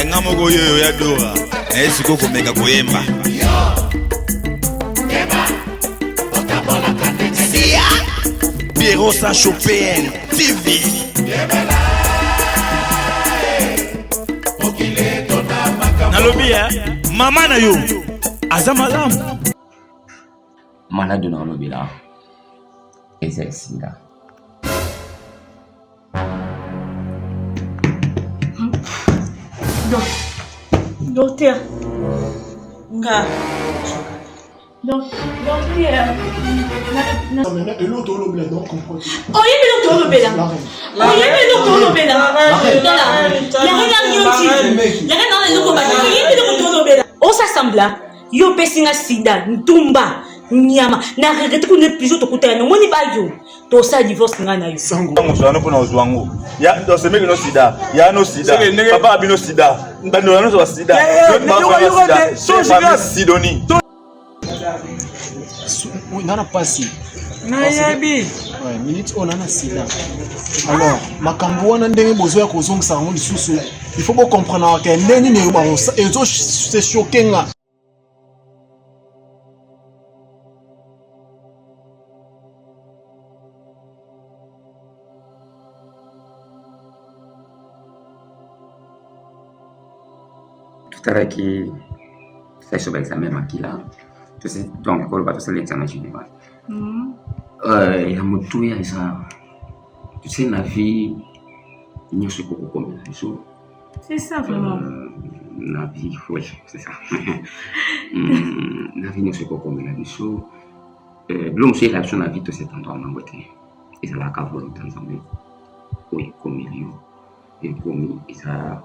Eh, nga moko yoyo ya dora naye sikoyo komeka koyemba sia Pierrot Sancho PN TV nalobi eh, mama na yo aza malamu Malade na olobela eza esinga. Docteur, nga. Docteur, eloko tolobela donc comprendre. Oyebi eloko tolobela. Oyebi eloko tolobela. Tala, la reine nyonti. La reine na eloko ba. Oyebi eloko tolobela. Osa sembla. Yo opesi nga sida, ntumba, nyama. Na regrette kuna episode tokutana. Omoni ba yo. Tosala divorce nga na yo. Sango. Mosala no mpona kozwa yango. Ya dosemeki no sida, ya no sida, papa ya bino sida, bandeko na nyonso ba sida. Sidonie. Nga na pasi. Nayebi. Ouais, minute oyo na na sida. Alors, makambo wana ndenge bozoya kozongisa yango lisusu, il faut bo comprendre que ndenge nini ezo se choquer nga. Totalaki tosali ba examen ya makila donc koloba tosali examen général ya motuya eza tu sais na vie nyonso ekoki kokomela biso. C'est ça vraiment. Na vie, oui, c'est ça. Na vie nyonso ekokomela biso. Biloko mosusu eyela biso na vie tosetandwa nango te. Ezalaka volonté ya Nzambe oyo ekomeli yo. Ekomi eza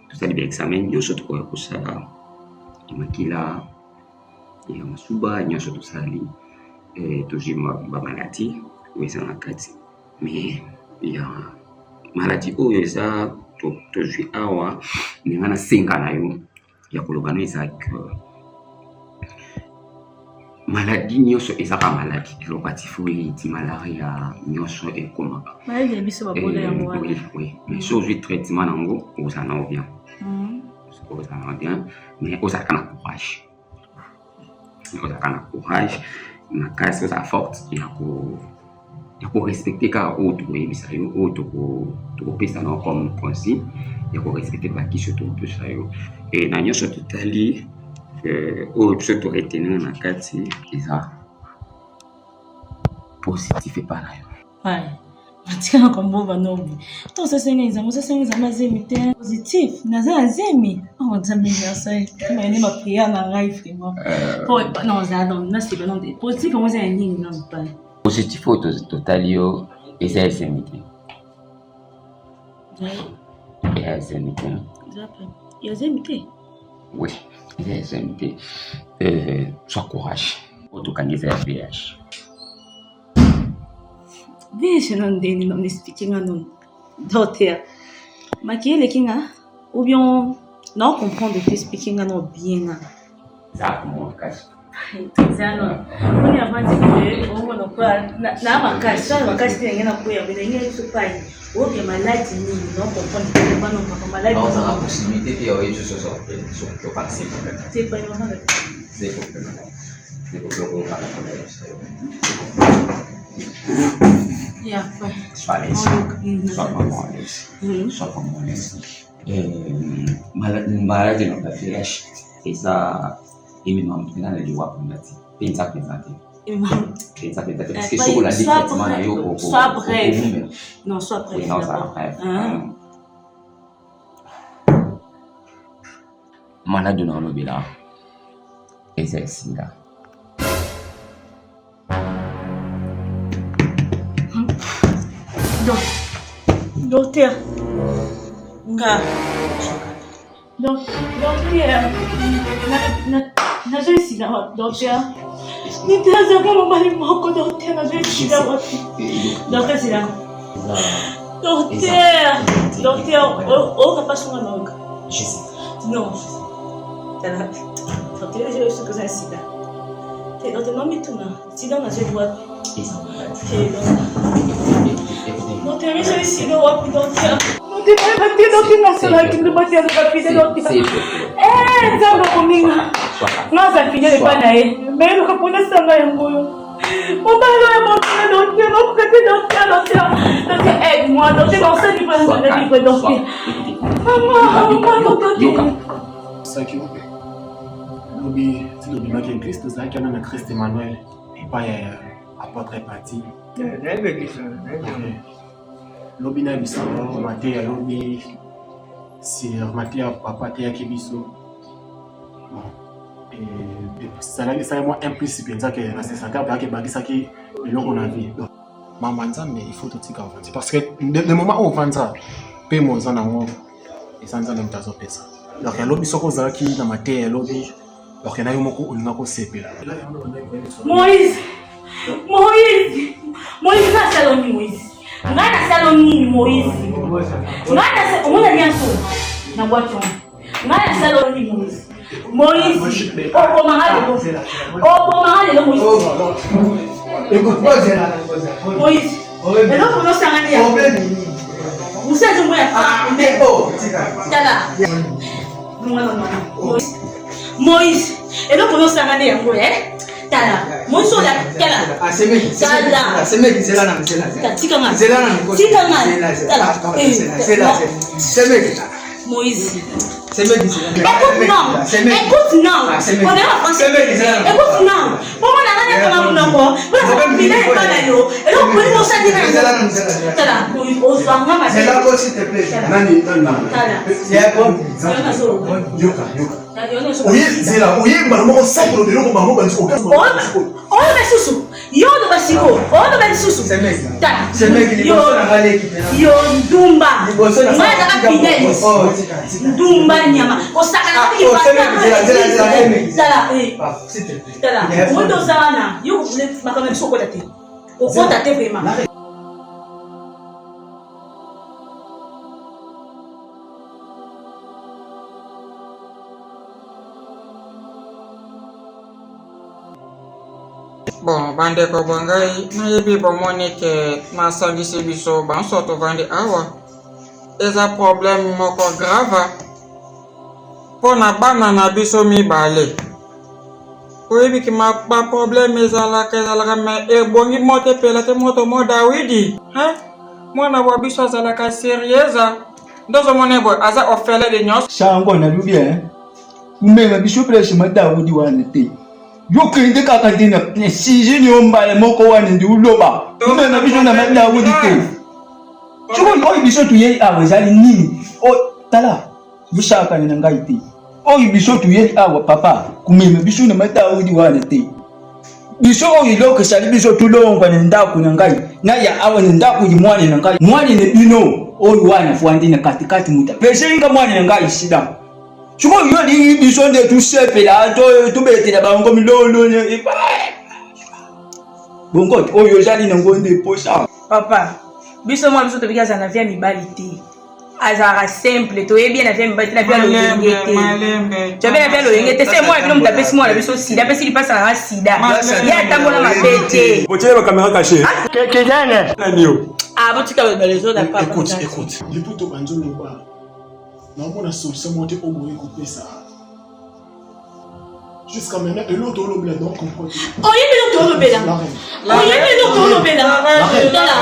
tosali ba examen nyonso tokoki kosala ya makila ya masuba nyonso tosali tozwi ba maladie oyo eza na kati mais ya maladie oyo eza tozwi awa me nga nasenga na yo ya koloba no eza que maladie nyonso ezaka maladie eloko ya typhoïde malaria nyonso ekomaka Maladie na biso babola yango wana. Oui, oui. Mais soki ozwi traitement nango ozala nango bien. Ozala nango bien mais ozalaka na courage. Ozalaka na courage makasi ozala forte ya ko ya korespecte kaka oyo tokoyebisa yo oyo tokopesa na comme consigne ya korespecte bakisi oyo tokopesa yo e na nyonso totali oyo biso toretenir na kati eza positif epa na yo. Natika kombo banobi. To osasenga nzambe, osasenga nzambe azemi te. Positif, naza na zemi. Oh nzambe merci. Kama ene ma prière na ngai vraiment. Po non za non, na seba non. Positif yango eza ya nini non pa. Positif oyo totali yo eza ya zemi te. Ya zemi te. Ya zemi te. Oui, eza ya zemi te. Sois courage. Oyo tokangi eza ya VH. VH na ndeni non explique nga non. Docteur, maquiller eleki nga ou bien na comprendre te explique nga non bien nga. Eza makasi. Eza non. Moni avandi boye omona kwa na makasi, so na makasi te ndenge nakoya boye ndenge biso pai. Oke maladi nini na comprendre te bana papa maladi. Non, ça la possibilité te oyebi soso so tokasi. Te pai mama. C'est problème. Yeah, Sois à l'aise. Sois vraiment à l'aise. Sois vraiment à l'aise. Maladie na VIH eza emema moto mpenza na liwa mpenza te mpenza mpenza te mpenza mpenza te parce que soki olandi traitement na yo Sois bref. Non, sois bref. Oui, non, ça bref. Malade na olobela eza esinga. Docteur, nga. Docteur, nazwi sida wapi docteur? Nite azaka mobali moko docteur, nazwi sida wapi? Docteur sida. Docteur, docteur, oyoka mpasi nga nayoka. Non. Tala, docteur, je suis oza sida. Te docteur, namituna, sida nazwi wapi? Te docteur, nazwi sida wapi docteur? Nzambe akominga nga aza fidèle epai na ye me eluka mpona esanga yango oyo mobali oyo mokila docteur nakoka te docteur docteur docteur aide moi docteur nasali mpona livre docteur mama mama docteur Saki lobi ti lobimaki eglise tozalaki wana na Christ Emmanuel epai ya apôtre Pati. Lobi na biso mateya lobi sur mateya papa ateyaki biso esalaki esali mwa un plus mpenza ke na sesante bayaki ebakisaki eloko na vie. Mama Nzambe, il faut totika ovandi parce que le moment oyo ovanda mpe moza nango eza Nzambe moto azopesa. Donc ya lobi soki ozalaki na mateya ya lobi, donc na yo moko olinga kosepela. Moïse, Moïse, Moïse, nga asala nini Moïse? Nga nasala nini Moïse? Nga nasala omona nyonso na bwaki wana. Nga nasala nini Moïse? Moïse, obomaka lelo. Obomaka lelo Moïse. Moïse, eloko ozosanga ni yango. Musazi mwe tala. Moïse, eloko ozosanga nde yango eh? Tala, Moïse oyo tala. Tala. Tika nga. Tika nga. Tala. Moïse. Écoute non. Écoute non. On est en français. Écoute non. Bongo na nga nakanga monoko. Bona bila epa na yo. Eloko poni mosali na yango. Tala, ozwa nga mabe. Tala. Yoka, yoka. Oye zela, oye mbala moko sakolo biloko bango banzi oyo lisusu yo oloba sikoyo oloba lisusu tala yo ndumba ngai azaka fidèle ndumba nyama osakana tala tala moto oza wana yo makambo na biso okota te okota te vraiment. Bon, bandeko ba ngai, nayebi bomoni ke nasangisi biso banso tovandi awa. Eza problème moko grave mpo na bana na biso mibale. Oyebi ke ba problème ezalaka ezalaka mais ebongi moto epela te moto mo Dawidi. Hein? Mwana wa biso azalaka serieza. Nde ozomona ye boye aza orphelin de nyonso. Sango na lobi hein. Kumema biso place madawudi wana te. Yo kende kaka nde na sujet yo mbala moko wana ndi uloba. Kumema biso na madawudi te. Sikoyo oyo biso toyei awa ezali nini? O tala bosakana na ngai te. Oyo biso toyei awa papa kumema biso na madawudi wana te. Biso oyo eloko esali biso tulongwa na ndako na ngai na ya awa na ndako ya mwana na ngai mwana na bino oyo wana fwandi na katikati moto apeseli nga mwana na ngai sida. Sikoyo yo olingi biso nde tusepela to tubetela bango milolo bongo oyo ozali nango nde posa. Papa, biso mwa biso tobiki azala na vie ya mibali te. Azalaka simple, toyebi ye na vie ya mibali te, na vie ya loyenge te. Toyebi na vie ya loyenge te. Se mwana bino moto apesi mwana biso sida, apesi lipasa na nga sida. Ye atambola mabe te. Botiele ba caméra cachée. Kekejane. Nani yo? Ah, botika ba lezo na papa. Écoute, écoute. Depuis to banzo loba. Naomona solution moko te oyo boye kopesa. Jusqu'à maintenant, eloko tolobela donc comprendre. Oyebi eloko tolobela. Oyebi eloko tolobela. Tala,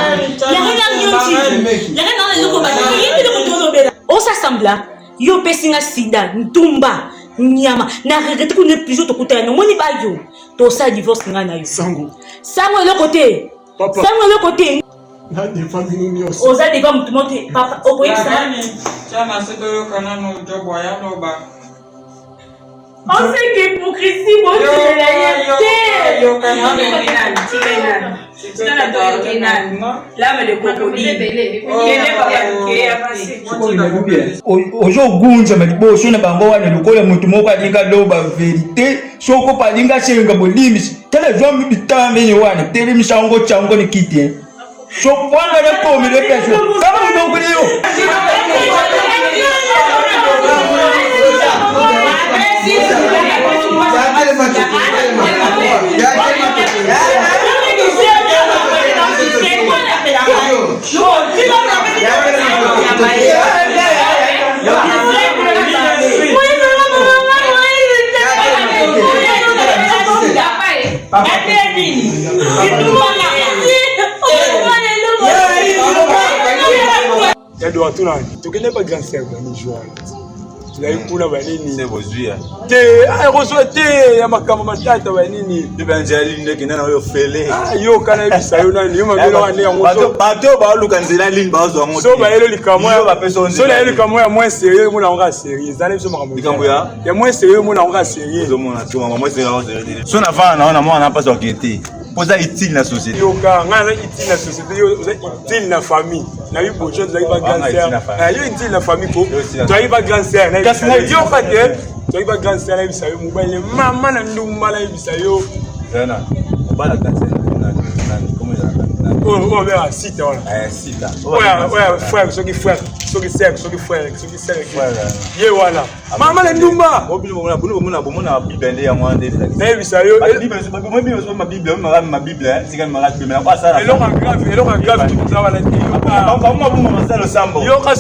yango na nyonti. Yango na eloko ba. Oyebi eloko tolobela. Osasambla, yo opesi nga sida, ntumba, nyama. Na regrette kuna toujours tokutana. Nomoni ba yo. Tosala divorce nga na yo. Sango. Sango eloko te. Papa. Sango eloko te. Na defa bino nyonso. Oza defa mutu moko te. Papa, okoyebisa. Tia na se toyoka nanu Jobo aya loba. Oseke hypocrisie botilela ye te. Ozogunzama liboso na bango wana lokola moto moko alinga loba verite soko mpe alinga asenga bolimbisi tala zwa bitambe ye wana telemisa yango tyango ni kiti so wana nakomele peso kama monoko yo. nini kindumba kaka Ya do atuna tokende pa grand sœur bani jour tozali kuna banini te akozwa te ya makambo matata banini yoka nayebisa yo nani yo mabele wana nde yango bato oyo baoluka nzela lini bazwa yango so bayelo likambo so nayelo likambo ya moins sérieux omona yango kaka sérieux ezali biso makambo ya moins sérieux omona yango kaka sérieux so navanda na wana mwana mpasi okete mpo oza utile na société yoka ngai naza utile na société yo oza utile na famille nayebi bojo tozalaki ba grande sœur eh, yo utile na famille ko tozalaki ba grande sœur yoka te tozalaki ba grande sœur nayebisa yo mobali mama na ndumba nayebisa yo oyo obengaka sita wana eh, oyo frère soki frère soki sœur soki frère soki sœur ye wana mama na ndumba bomona bomona bible nde yango wana nde nayebisa yo eloko ya grave eloko ya grave toza wana te yoka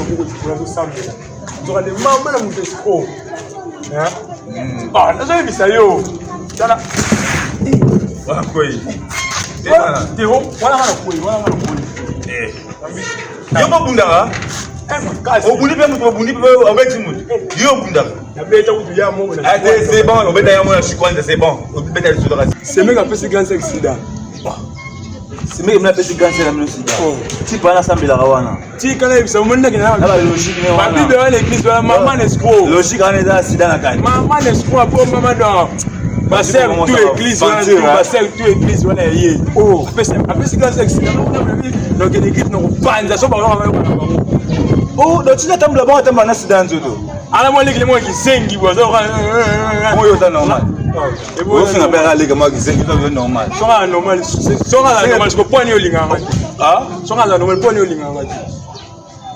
sikoyo nzokande mama na moto escro ah, nazoyebisa yo tala wana kwei te wana nga na kwei wana nga na kwei eh. yo bobundaka eh, obundi mpe moto obundi mpe obeti moto yo obundaka nabeta kutu ya moko ah, c'est bon obeta ya moko na chikwanda c'est bon obeta lisusu kaka semeka apesi grand sexe sida semeki mna apesi grand sela mino sida tipa wana asambelaka wana tika nayebisa omoni ndenge na babible wana eglise wana mama na escro logique wana eza sida na kati mama na escro apo mama donc basere tout église wana tout basere tout église wana ya ye oh. apesi grâce accident donc église na kopanza so bango bayoka na bango oh donc tina tambola bango atambola na sida ya nzoto ala mwa leki mwa kizengi bwa oyo oza normal ofinga mpe aleka mwa kizengi oza normal soka normal soka normal siko pwani olingaka ah soki aza normal mpo nini olingaka nga te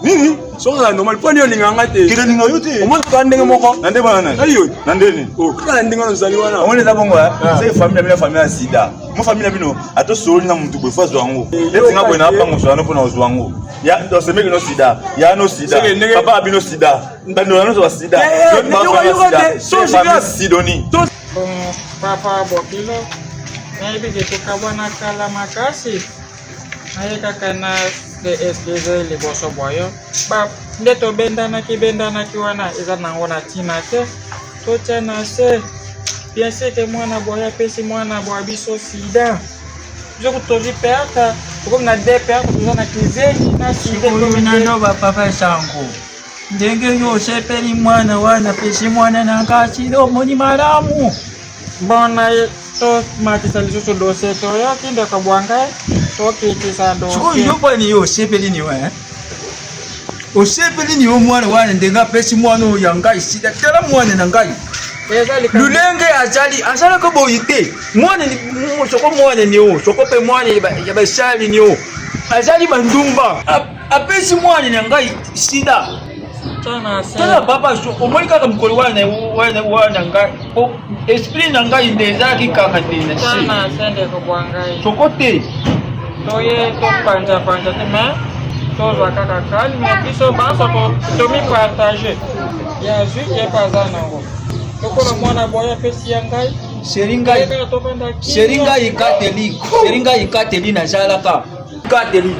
nini soki aza normal mpo nini olingaka nga te kende olinga yo te omoni kaka ndenge moko na ndenge wana ayo na ndenge oh, kaka na ndenge wana ozali wana omoni eza bongo eh? ah. se famille na bino famille ya sida mo famille na bino ata osololi na motu boye fo azwa yango eh, eti nga boye na apango ozwa yango mpo na ozwa yango ya osemeki no sida ya no sida papa bino sida bando na nyonso ba sida eh, sidoni papa bokilo nayebi ke tokabwana kala makasi Naye kaka na se excuse liboso bwa yo ba nde tobendanaki bendanaki wana eza nango na ntina te totya na se bien sûr ke mwana bwa yo apesi mwana bwa biso sida biso kutu tozwi perte tokomi na de perte toza na kizengi na sida ekomi nano bapapa sango ndenge yo osepeli mwana wana apesi mwana na nga sida omoni malamu Bon na ye tomatisa lisusu dossier toyoki ndeko bwa ngai tokitisa sikoyo dossier. yo bwani yo osepeli ni wa osepeli ni yo mwana wana ndenge apesi mwana oyo ya ngai sida tala mwana na ngai Eza likambo lulenge azali azalaka boye te mwana soko mwana ni o soko mpe mwana ya basali ni o azali bandumba apesi mwana na ngai sida tala papa omoni kaka mokolo wana wana wana ngai po esprit na ngai nde ezalaki kaka te na se soko te toye topanzapanza te mais tozwa kaka calme biso banso tomipartage ya zwi ye mpe aza nango lokola mwana boye apesi ya ngai seri ngai kateli seri ngai kateli nazalaka kateli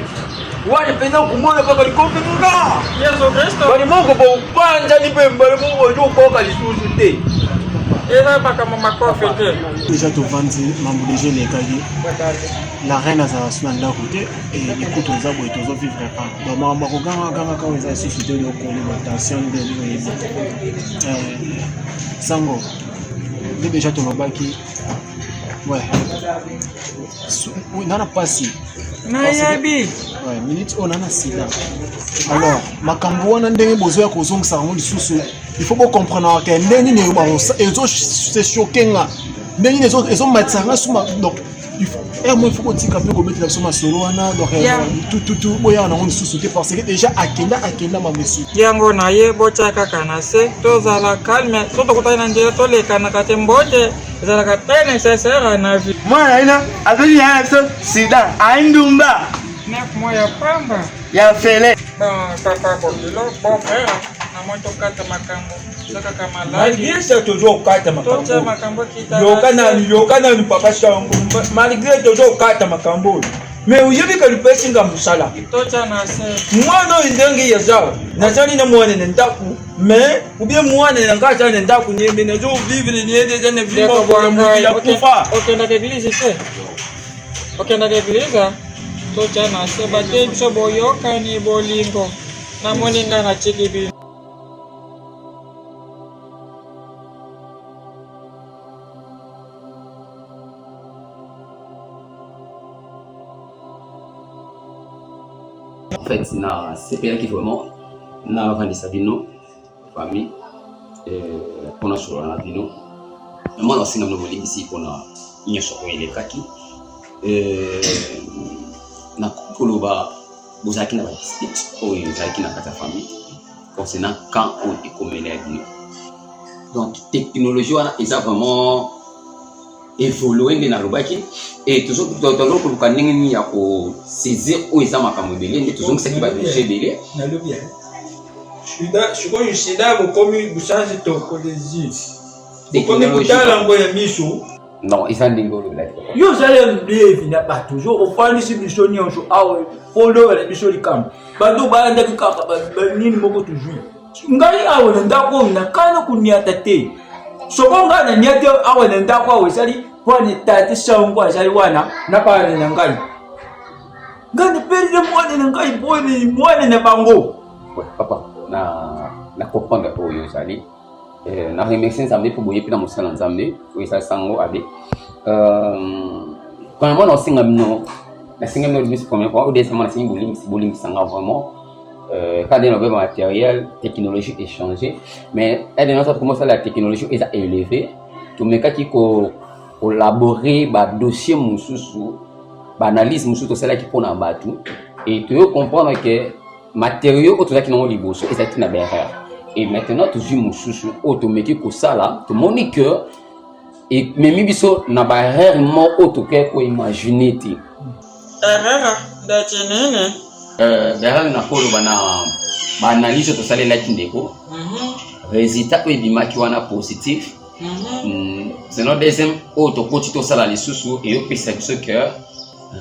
wana mpenza okomona kaka likombe nga yesu kristo bali moko bopanzani mpe mbala moko ozokoka lisusu te eza makambo makofi te deja tovandi mambo deja elekaki la reine azala su na ndako te ekutu eza boye tozovivre kaka donc makambo ya kogangaganga kaka eza lisusu te okoli batension nde oyebi eh, sango nde deja tolobaki ouais nana mpasi nayebi minute oyo nana sida alors makambo wana ndenge bozoya kozongisa yango lisusu il faut bocomprendre ke ndenge nini ezo se choke nga ndenge nini ezomatisa nga suma donc heure moko il faut kotika mpe kobetela biso masolo wana donc tututu boyaka nango lisusu te parce que déjà akenda akenda mamesu yango na ye botya kaka na se tozala calme so tokutani na nzela tolekanaka te mbote ezalaka très nécessaire na vie mwana ina azali na biso sida ayi ndumba. 9 mois ya pamba. Ya fele. Bon, papa bokilo, bon frère, namoni tokata makambo. Eza kaka maladi. Malgré ça tozo kokata Totia makambo. makambo kita. Yoka nanu, yoka nanu papa Sango. Malgré tozo kokata makambo oyo. Mais oyebi ke lipesi nga mosala. Totia na se. Mwana oyo ndenge yaza, nazali na mwana na ndako, mais ou bien mwana na nga aza na ndako ne mais nazo vivre ne eza na vie Ndeko moko ya bwa ngai, mokili akufa. okendaka eglise te? Okendaka eglise? Totya na se bateyi biso boyokani bolingo. Namoni ngai natiki bino. En fait, nasepelaki vraiment navandisa bino famille mpona solola na bino mwana osenga bino bolimbisi mpona nyonso oyo elekaki nakoki koloba bozalaki na badispute oyo ezalaki na kati ya famille concernant camp oyo ekomela ya bino donc technologie wana eza vraiment évolue nde nalobaki e tozo koluka ndenge nini ya kosaisir oyo eza makambo ebele nde tozongisaki badossier ebele nalobi sida sikoyo sida bokomi bosanzi tokolezi bokomi kotala yango ya miso non eza ndenge olobelaki yo ozali mblevi na bato ozo ofandisi biso nyonso awa mpo olobela biso likambo bato balandaki kaka banini moko tozwi ngai awa na ndako oyo nakana koniata te soko ngai naniati awa na ndako awa ezali mpo na tate sango azali wana na bana na ngai ngai napelile mwana na ngai mponi mwana na bango papa na na comprendre oyo ozali eh, na remercie nzambe mpo boye mpe na mosala nzambe oyo ezali sango abe euh, premièrement naosenga bino nasenga bino limbisi première fois odesama nasengi bolimbisi bolimbisa nga vraiment euh, kaka ndenge nalobi matériel technologie échangé mais aide nyonso tokoma osala ya technologie eza élevé tomekaki ko kolabore badossier mosusu baanalyse mosusu tosalaki mpo na bato e toyo comprendre ke matériau oyo tozalaki nango liboso ezalaki na baerreur et maintenant tozwi mosusu oyo tomeki kosala tomoni ke ememi biso na baerreur moko oyo tokaki koimagine te Erreur ndeti nini? Euh, baerreur nakoloba na baanalyse oyo tosalelaki ndeko résultat oyo ebimaki wana positif Sinon deuxième oyo tokoti tosala lisusu eyopesa biso que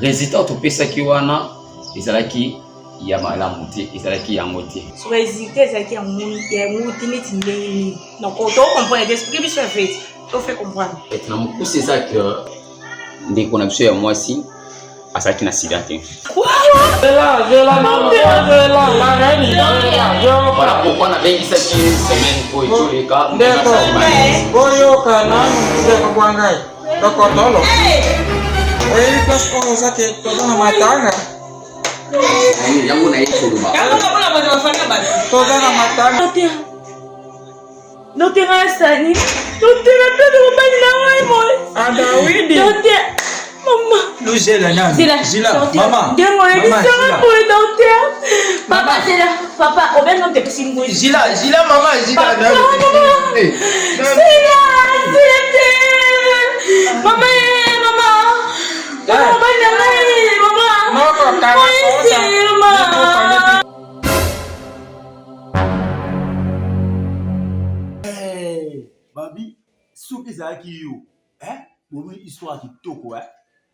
résultat oyo topesaki wana ezalaki ya malamu te ezalaki yango te résultat ezalaki yango te neti ndenge nini donc tocomprendre te explike biso ya fete to fait comprendre na mokuse eza que ndeko na biso ya mwasi azalaki na sida te voilà pourquoi nabengisaki semaine oyo ezoleka ndeko boyoka nanu ndeko bwa ngai dokotolo oyebi place oyo oza ke toza na matanga yango naye koloba toza na matanga Docteur Asani, docteur apesa mobali na ngai moi. Adawidi. Docteur, mama. Luzela nani? Zela, Zila, docteur. mama. Ndenge oyebi Mama, sanga Zila. boye docteur. Papa zela, papa obenga moto epesi ngoi. Zila, zila mama, zila. Papa, nani? mama. Eh, Zela, zela te. Mama, eh, mama. Mama, mobali na ngai, mama. Moko kaka Moisi, mama. Hey, babi soki ezalaki yo eh? bomoni histoire kitoko eh?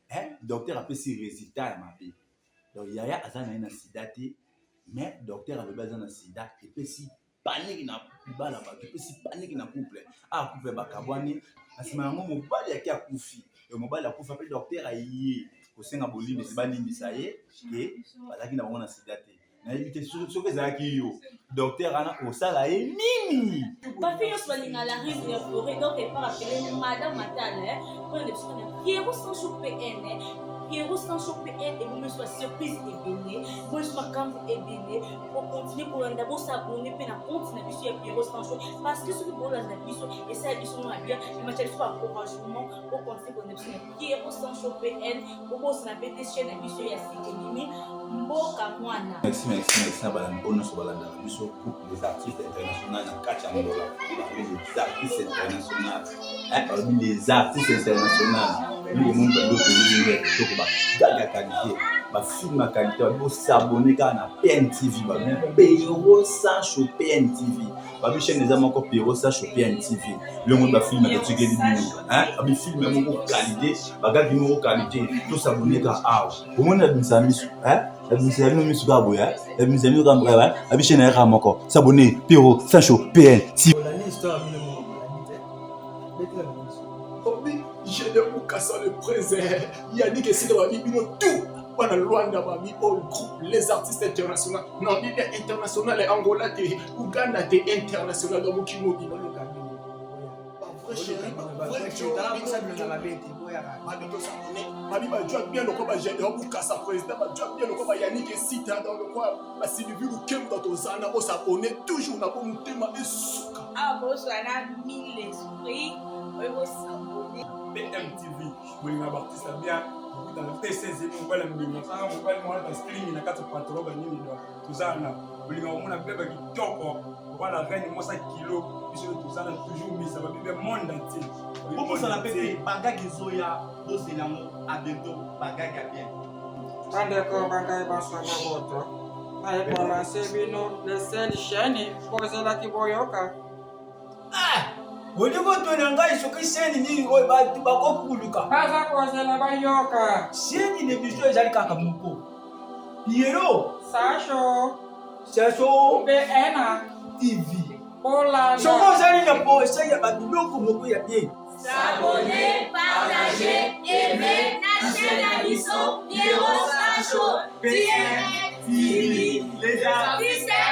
Eh? Docteur apesi résultat ya mabe donc yaya aza na ye na sida te mais docteur alobi aza na sida epesi paniki na libala bato epesi paniki na couple a ah, couple bakabwani na nsima yango mobali ake akufi mobali akufi ape docteur aye kosenga bolimbisi balimbisa ye ke bazalaki na bango na sida te nayebi te soki ezalaki yo docteur wana osala ye nini bafi nyonso balinga la reine ya forêt donc epart apele madame matala mpona na biso na pierrot sancho pn pierrot sancho pn ebomi biso basurprise ebele bomi biso makambo ebele bokontinue kolanda bosabone mpe na compte na biso ya pierrot sancho parce que soki bolanda biso esala biso mwa bien ematya biso baencouragement bokontinue kolanda biso na Pierrot Sancho PN bobosana pe te chaîne na biso ya sika ebimi mboka mwana. Merci, merci, merci na balandi oyo nyonso balandaka biso couple des artistes international na kati ya Angola. Balobi les artistes international. Hein, balobi les artistes international. Ndenge omoni biloko ndenge ya kitoko, bagaga ya qualité, bafilme ya qualité, babi bosabone kaka na PNTV, babi Pero Sancho PNTV, babi chaîne eza moko Pero Sancho PNTV. Biloko moni bafilme totikeli bino, babi filme moko qualité, bagagi moko qualité, tosabone kaka awa. Omoni nabimisa miso, nabimisa bino miso kaka boye, nabimisa bino kaka boye, babi chaîne ya kaka moko, s'abonner Pero Sancho PNTV. Gene Mukasa le président Yannick Esika babi bino tout bana Luanda babi all groupe les artistes internationaux non bibi international ya Angola te Uganda te international dans mokili mobimba babi bajua bien lokola bagénéral Mukasa président bajua bien lokola bayannick esita dans lokola basylvie lukemba tozana bosabone toujours na bo motema esuka awa bozwa na mille esprit oyo bosabone PMTV bolinga baartiste ya bien okutana te seze mobali ya mbinga sanga mobali mwana ba string na kati ya pantalon banini do toza na bolinga komona bebe kitoko lokola reine mwasa kilo biso toza na toujours misa babibe monde entier bobosana mpe te bagage ezoya bozela yango a bientôt bagage ya bien. Bandeko ba ngai banso boboto, naye kolanse bino le seul chaîne bozelaki boyoka. Ah! Olingi otuna ngai soki chaîne nini oyo bato bakokuluka? Baza kozela bayoka. Chaîne na biso ezali kaka moko. Piero. Sasho. Sasho. Mpe ena. TV. Bolanda. Soki ozali na posa ya babiloko moko ya bien. S'abonner, partager, aimer na chaîne na biso Pierrot Sacho TNT TV. Les artistes.